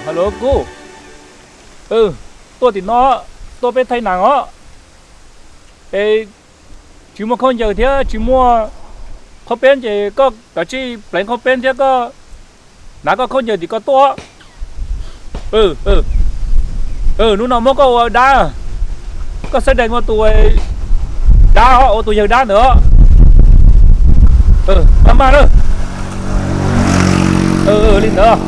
Hello Kub, tuaj tim no, tuaj peb thaij nas os. Es tsis muaj khaub ncaws thiab tsis muaj qhaub peeb ces koj kav tsij pleev qhaub peeb thiab koj hnav koj khaub ncaws tim koj tuaj. Hnub no muab koj ua dab, koj xav dees ua tus dab os, ua tus yawg dab ntawd os. Maj maj na. Li ntawd.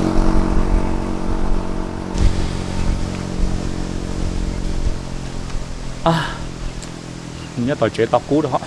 Nyob tom tsev tos Kub da.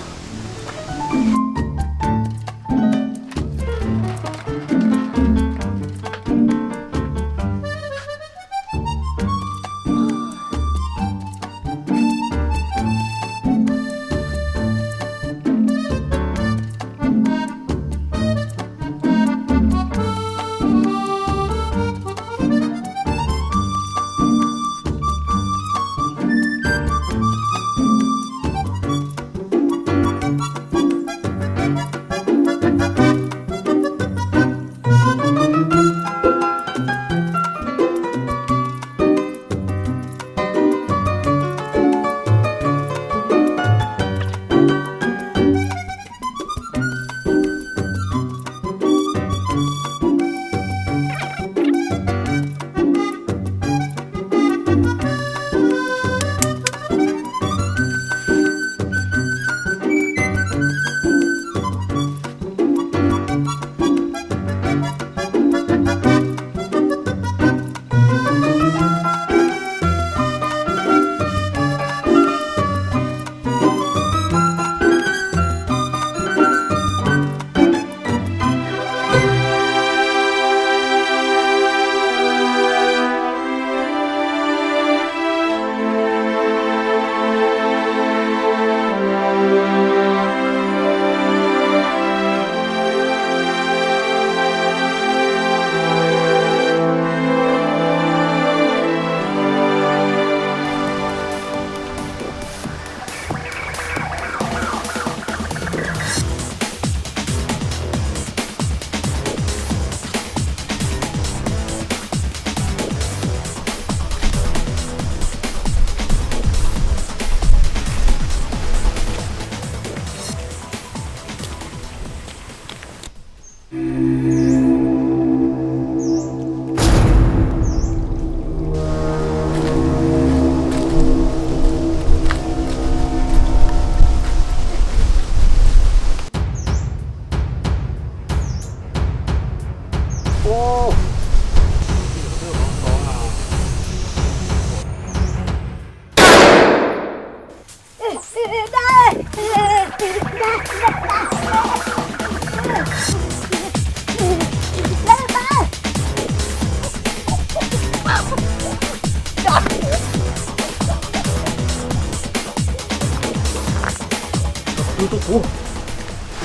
Tus tua kuv,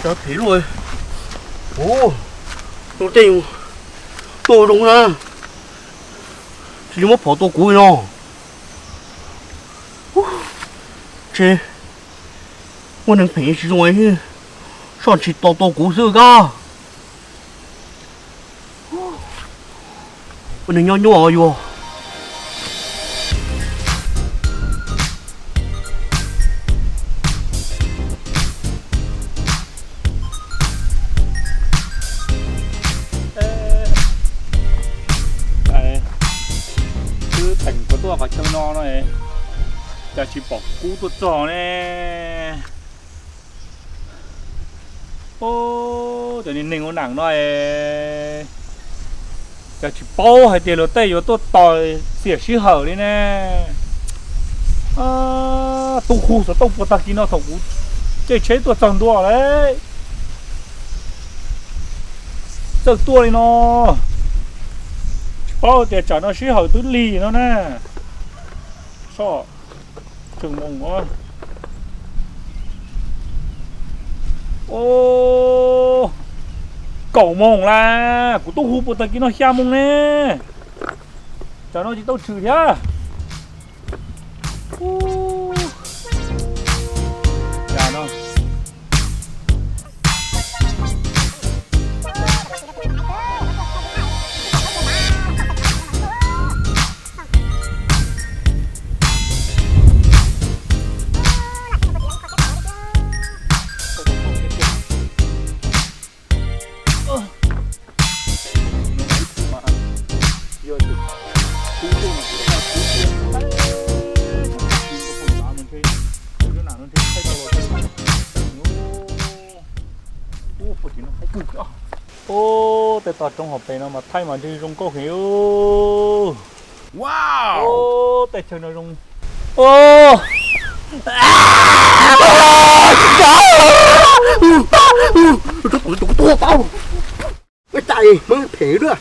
cov phem luaj. Ua, tus tej tuaj zoo na, tsis muab phom tua kuv li no. Tsev, muaj neeg phem tsis zoo, soj ntsis tos tua kuv xwb koj. Ua neeg nyob nyuaj yuag. Twb teem kuv tuaj qhov chaw no no, cas tsis pom Kub tuaj txog ne? Cov neeg ua nam no, cas tsis paub hais tias luag tej yuav tuaj tos xiam sij hawm li ne? Tub hu xov tooj puag tag kis no thaum kuv caij tsheb tuaj txog ntua lawm, txawj tuaj li no. Tsis paub tias tsam no sij hawm twb lig no na. Soj, tseem moo. Kaum moos las, kuv twb hu puag tag kis no xya moos ne. Tsam no tsis tau tshwm thiab. Ub, tej toj roob hauv pes no mas thaij mas ntshe zoo nkauj heev. Ub, tej chaw no zoo. Ua cas Hmoob phem luaj,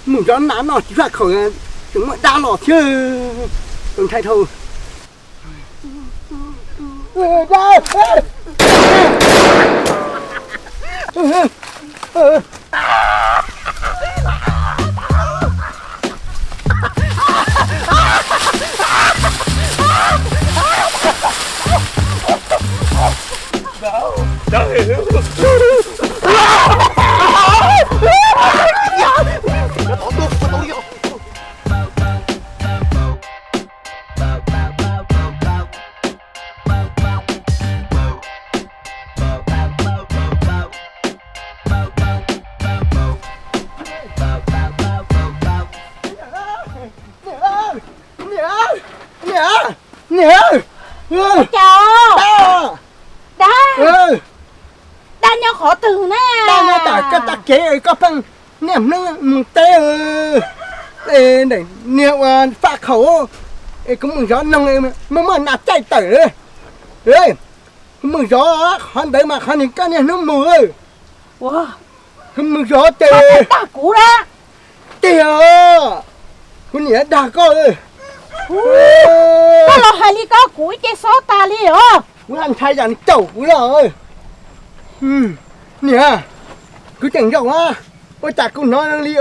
mus zov nas noj tsis faj khaum, tseem muaj dab los thiab. Tus ntshai dhau. Niam, niam, niam, Ua cas? Dab, dab, dab nyob qhov twg na? Dab nyob tom koj tag kev, koj pheej niaj hnub mus teb, niag ua faj khaum, es kuv mus zov noog, muaj muaj nas caij tawm. Kuv mus zov qhov ntawd mas qhov niag koj niaj hnub mus. Kuv mus zov ces dag kuv na. Tiag, kuv niam dag koj. Koj los hais li koj kuv ib ce xob tas li os. Kuv ntshai yam nws caum kuv los. Niam, kuv tseem zaum na, ua cas kuv hnov li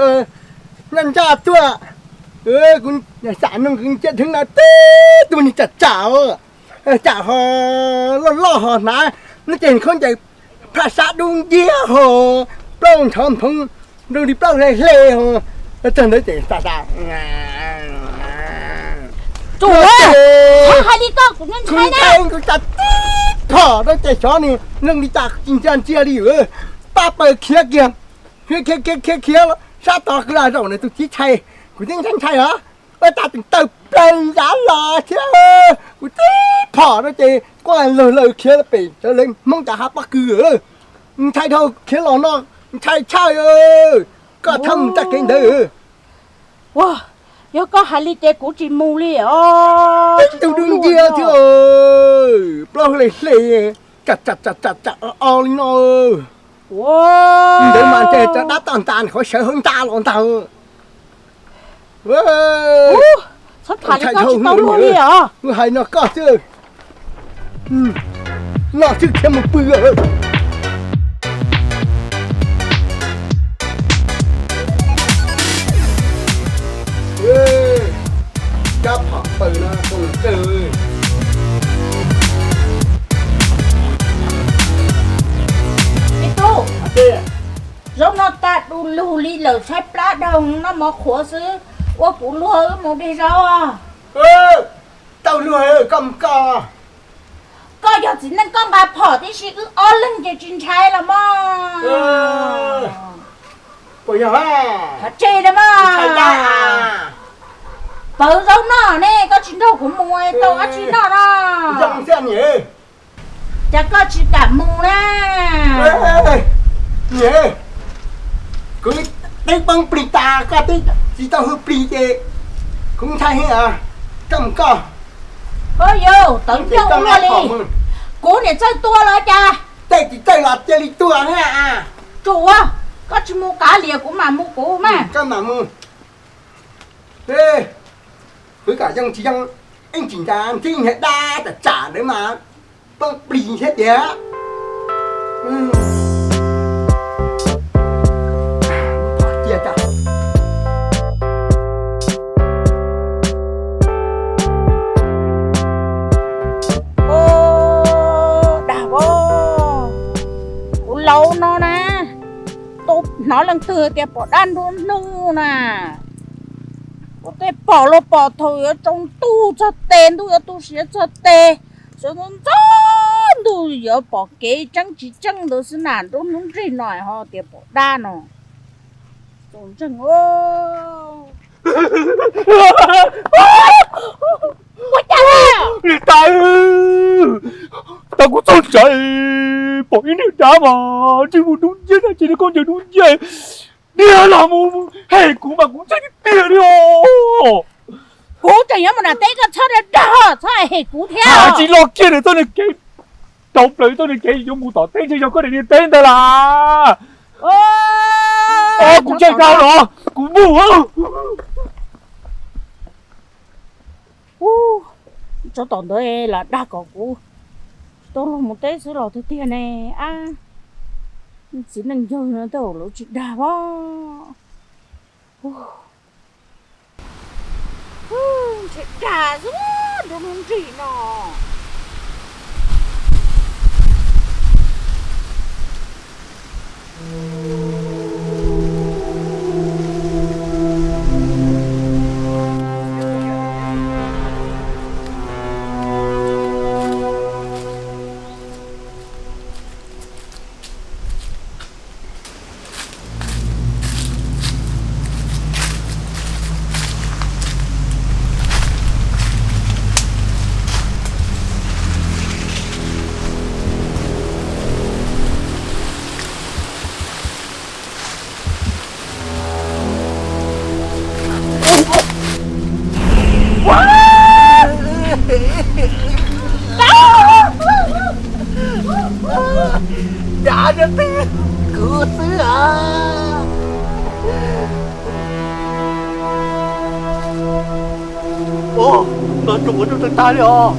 nraj nraj tuaj. Kuv xav nug kuv cia dheev no tib tug niag tsam tsam, tsam ho loj loj ho hnav, nws ces khaub ncaws phaj sab dub nciab ho plaub nthov nphoov zoo li plaub hle hle ho. Txog ntawd ces tas tas. Tsuas, txhob hais li koj, kuv ntshai na. Kuv ntshai kuv cas tib phom rau ces xyov nws zoo li cas, tsis ntsia ntsia li. Pab pawg khiav kiag, khiav khiav khiav khiav sab tod kwv lam zaum ntawm tus txiv ntshai, kuv tib ntshai ntshai os. Ua cas tseem tawm plaws nrad los thiab. Kuv tib phom rau ces quaj lawg lawg khiav pem cov lawv Hmoob cov hav pob kws. Ntshai dhau khiav los no, ntshai tshaj. Koj txhob mus txoj kev ntawd. Ua, yog koj hais li ces kuv tsis mus li os. Tib tug dub nciab thiab, plaub hle hle, tsam tsam tsam tsam o o li no. Ntawd mas ntshe cov dab toj ntas qhov sawv hauv nta los ntag. Txhob tham li koj tsis tau luag li os. Kuv hais no koj xwb, noj xwb khiav mus pw. Cab phom pawg no zoo kawg. Me tub, zaub no tas du lug li lawm, tshaib plab dhau, noj mov qhuav xwb, ua kuv luag wb mus de zaub. Tau luag, koj mus koj. Koj yog txiv neej koj nqa phom tib si, wb ob leeg ces tsis ntshai los mas. Puas yog? Tseg los mas. Pawg zaub noj ne, koj tsis nrog kuv mus tau dab tsi noj no. Cas koj tsis kam mus na? Niam, kuv twb poob plig tas, koj twb tsis tau hwj plig ces kuv ntshai heev. Koj mus koj. Yus tawv ncauj ua luaj li. Kuv niam txawj tua los cas? Tej tsis txawj los cia li tua na. Tsuas, koj tsis mus kav liam kuv mam mus kuv mas. Koj mam mus. Kuv kom zoo tsis zoo, ib tsis nca ntxib niag dab tsam tsam ntawd mas poob plig thiab tiag. Tau no na, tau hnov leej twg tias pom dab nruab hnub na. Kuv tej pom los pom thaum yuav tsaus ntuj txog tes, ntuj yuav tu siav txog tes, sawv ntxov ntxov ntuj yuav pom kev tseeb tsis tseeb ntawd xwb na. Nruab hnub nrig no ho tias pom dab no. Txaus ntseeg. Ua cas li? Niam tais, tau kuv txog tsev pom ib niag dab mas ntsej muag dub nciab na, ces niag khaub ncaws dub nciab, niag los mus hem kuv mas kuv ntshai tiag tiag li os. Kuv tseem yuav mus nram teb, koj txhob dag dag, txhob hem kuv thiab. Tsis los kiag nws txoj niag kev, rau plaws txoj niag kev yuav mus tom teb, ntshe yog koj daim niag teb ntawd las. Kuv ntshai dhau los kuv mus. Tsov tom ntawd los dag kom kuv tau los mus teb xwb los tiag tiag ne. Ab, txiv neej yawg no tej zaum lawv tsis dag pab. Ntshe dag xwb, nruab hnub nrig no. Dav rau twg, kuv xwb as. Ua, no tsuas ua rau tag tag li os.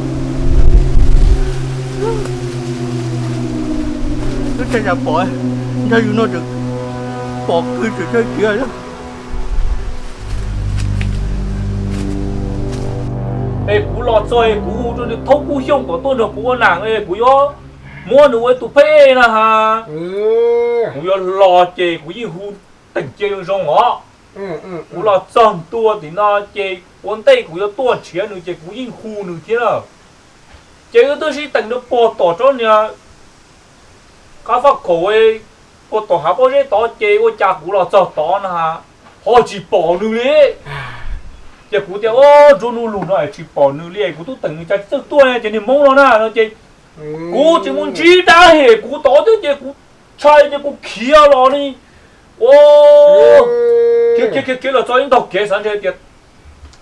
Lub tsav yam pom, nrog yus no pom kawg tseem tsawg tiag. Es kuv los txog es kuv hu rau nws Thaub Kub Xyooj kom tuaj nrog kuv ua nam es kuv yuav muab nws ua ib tug phab ej na has. Kuv yuav los ces kuv yeej hu teem cia zoo zoo os. Kuv los txog ntua tim no ces ua ntej kuv yuav tuaj nrhiav nws ces kuv yeej hu nws thiab na. Ces wb twb sib teem nrog puag tom tsob niag qab faj khaum, puag tom hav pob zeb tod ces ua cas kuv los txog tod na has, ho tsis pom nws li. Ces kuv tias, Ob, nruab hnub lug no tsis pom nws li, kuv twb teem nws cas tsis txawj tuaj ces niag Hmoob no na no ces kuv tsis mus ntsib dab hem kuv tod thiab ces kuv ntshai ces kuv khiav los li. Ua, khiav khiav khiav los txog ib ntog kev xav ntshe tias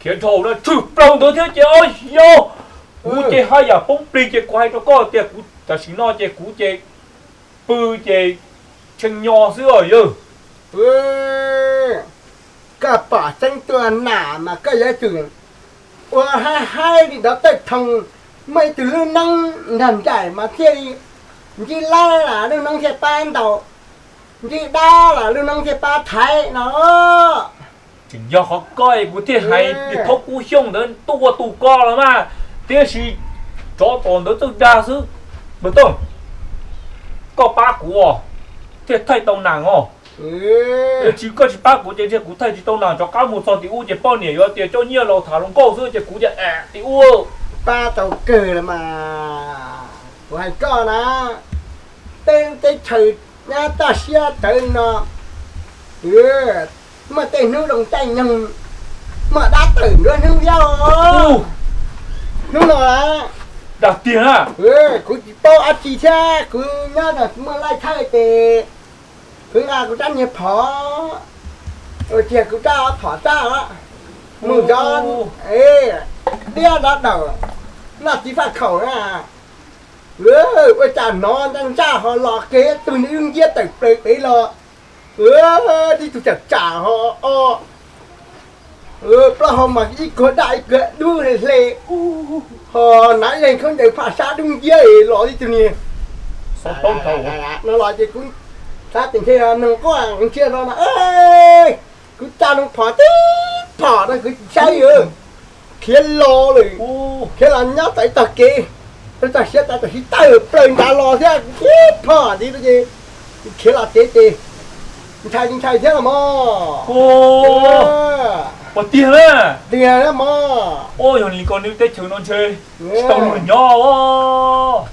khiav dhau na tshwm plaws ntawd thiab ces ob yog kuv ces haj yam poob plig ces kuv hais rau koj tias kuv tam sim no ces kuv ces pw ces tshee nyo xwb os yawg. Koj pom tseeb tuaj nam mas koj yuav tsum ua haib haib li dov tawj thoo, muaj ib tug lub neeb nrog nraim mas thiaj li ntsib lab los lub neeb thiaj pab ntaus, ntsib dab los lub neeb thiaj pab thaiv no. Tseem yog qhov koj kuv thiaj hais Thaub Kub Xyooj ntawd tuaj ua tus ko los mas, tiam sis tsov tom ntawd txawj dag xwb. Npawg Tooj, koj pab kuv os, thiaj thaij tau nas os. Tsis koj tsis pab kuv ces ntshe kuv thaij tsis tau nas, rov qab mus txog tim ub ces poj niam yuav tias coj nyiaj los tham hluas nkauj xwb ces kuv tias tim ub. Pab tau kawg los mas, kuv hais koj na, tej teb chaws nyab toj siab tawv no, muaj tej hnub zoo caij nyoog, muaj dab tawm nruab hnub thiab. Hnub no dag tiag na, kuv tsis paub dab tsi thiab, kuv nyob muaj laij thawj ces kuv nqa kuv rab niag phom, ua tiag kuv rab phom rab mus zov diab zov daum, noj txiv faj khaum na. Ua cas hnov ntsaj ntsaj ho los kiag ib tug niag dub nciab tawm plaws pem los, tib tug tsam tsam ho o, plaub hau mas ib kuag daj ib kuag dub hle hle, ho hnav ib leeg khaub ncaws phaj sab dub nciab los tib tug niag. No los ces kuv xav tias ntshe noog quaj ntsia no no, kuv tsa noog phom tib phom no kuv tsis saib, khiav los lawm, khiav los nyob tom ib tog kev, tau txog siav tas tam sim tawm plaws nrad los thiab, tib phom ntxiv ces Khiav los tsev ces ntshai ntshai thiab los mog. Ua tiag na. Tiag mog. Ua yog li ko neb teb chaws no ntshe tsis tau luag nyob.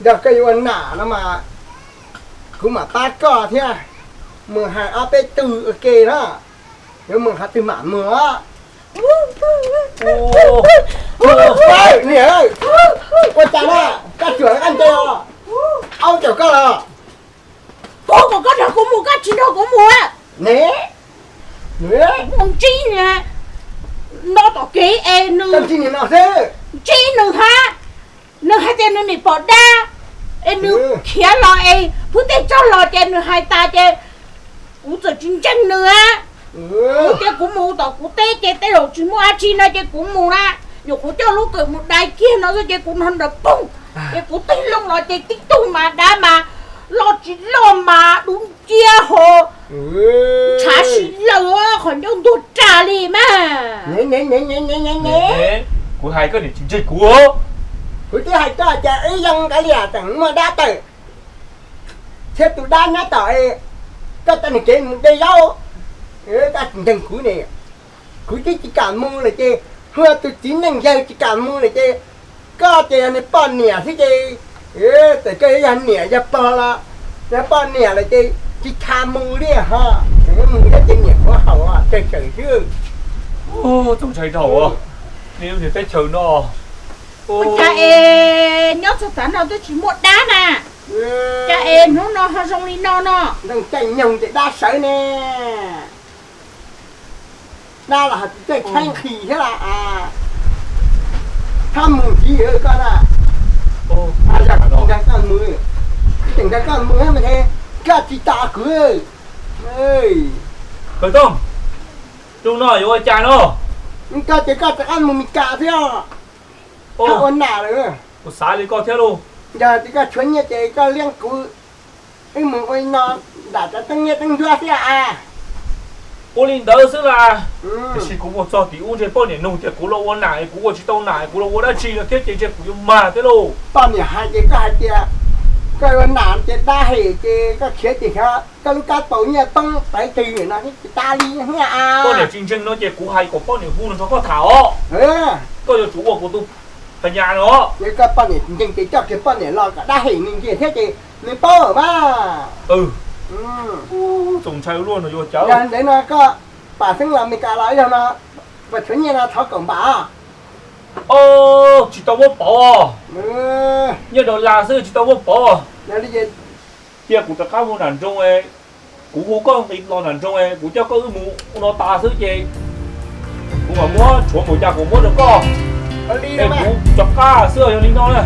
Yog koj yuav ua nam no mas kuv mam pab koj thiab. Mus hais ob peb tug ua ke na, yuav mus qhov twg mam mus. Niam, ua cas na, koj cuam koj nce os, aub caum koj los. Koj kom koj nrog kuv mus, koj tsis nrog kuv mus. Ne, mus ntsib no tom kev es nws ntsib nws hab, nws hais tias nws nim pom dab es nws khiav los es phub tej tsaug los ces nws hais tas ces kuv txawm tsis ntseeg nws a. Kuv tias kuv mus tom kuv teb ces tej zaum tsis muaj dab tsi no ces kuv mus na, nyuam qhuav coj lub kawm mus dai kiag no xwb ces kuv hnov nrov poog, ces kuv tig loo los ces tib tug mas dab mas loj tsis loj mas dub nciab ho ntshav si lawm, qhov ncauj ntuag ras li mas. Kuv hais koj niam tsis ntseeg kuv. Kuv twb hais koj tias wb yoo nkaus li tseem muaj dab tawm thiab tus dab nyob tom koj cov niag kev mus de zaub, koj tsis ntseeg kuv ne. Kuv twb tsis kam mus lawm ces, hu tus txiv neej yawg tsis kam mus lawm ces, koj ces yog nws poj niam xwb ces, txawm koj yog niam yog pog los, yog poj niam lawm ces tsis txhob mus li ho. Mus thiab ces niam qhuav haum tsawg tsawg xwb. Txaus ntshai dhau, nej lub teb chaws no. Ua cas es nyob txog tav no twb tsis muaj dab na, cas es hnub no ho zoo li no no. Ntoo caij nyoog ces dab sawv ne. Dab los ho tsis txawj tshaib nqhis thiab las. Txhob mus ntxiv koj na. Tsis nrog koj mus, tsis nrog koj mus mas koj tsis tos kuv. Kawm Tooj, zoo no yuav ua cas no? Koj ces koj rov qab mus Mes Kas xwb os. Txhob ua nam lawm. Kuv xav li koj thiab lauj. Yog tias koj tshuav nyiaj ces koj liab kuv, wb mus ua no nram cov teeb nyiaj teeb ncuab xwb a. Ua li ntawd xwb las. Tiam sis kuv mus txog tim ub ntshe poj niam nug tias kuv los ua nam, kuv ua tsis tau nam, kuv los ua dab tsi no thiab ces ntshe kuv yuav mag thiab lauj. Poj niam hais ces koj hais tias koj ua nam ces dab hem ces koj khiav ces xyov koj lub kab paus nyiaj poob pais twg no thiab tsis tas li thiab a. Poj niam tsis ntseeg no ces kuv hais kom poj niam hu los nrog koj tham os. Koj yuav tsum ua kuv tus phas nyas no. Yog koj poj niam tsis ntseeg ces coj kiag poj niam los kom dab hem nws ntsia thiab ces nws paub mas. Txaus ntshai luaj no yuav cas. Yog li ntawd no koj pam xeeb los Mes Kas los yog no, puas tshuav nyiaj no thov kaum npam. Tsis tau muab pauv. Nyiaj dollar xwb tsis tau muab pauv. Cia kuv rov qab mus nram nroog, kuv hu koj nqis los nram nroog, kuv coj koj wb mus ua no tas xwb ces kuv mam muab tshuav npaum cas kuv muab rau koj. Es kuv rov qab xwb yog li no na.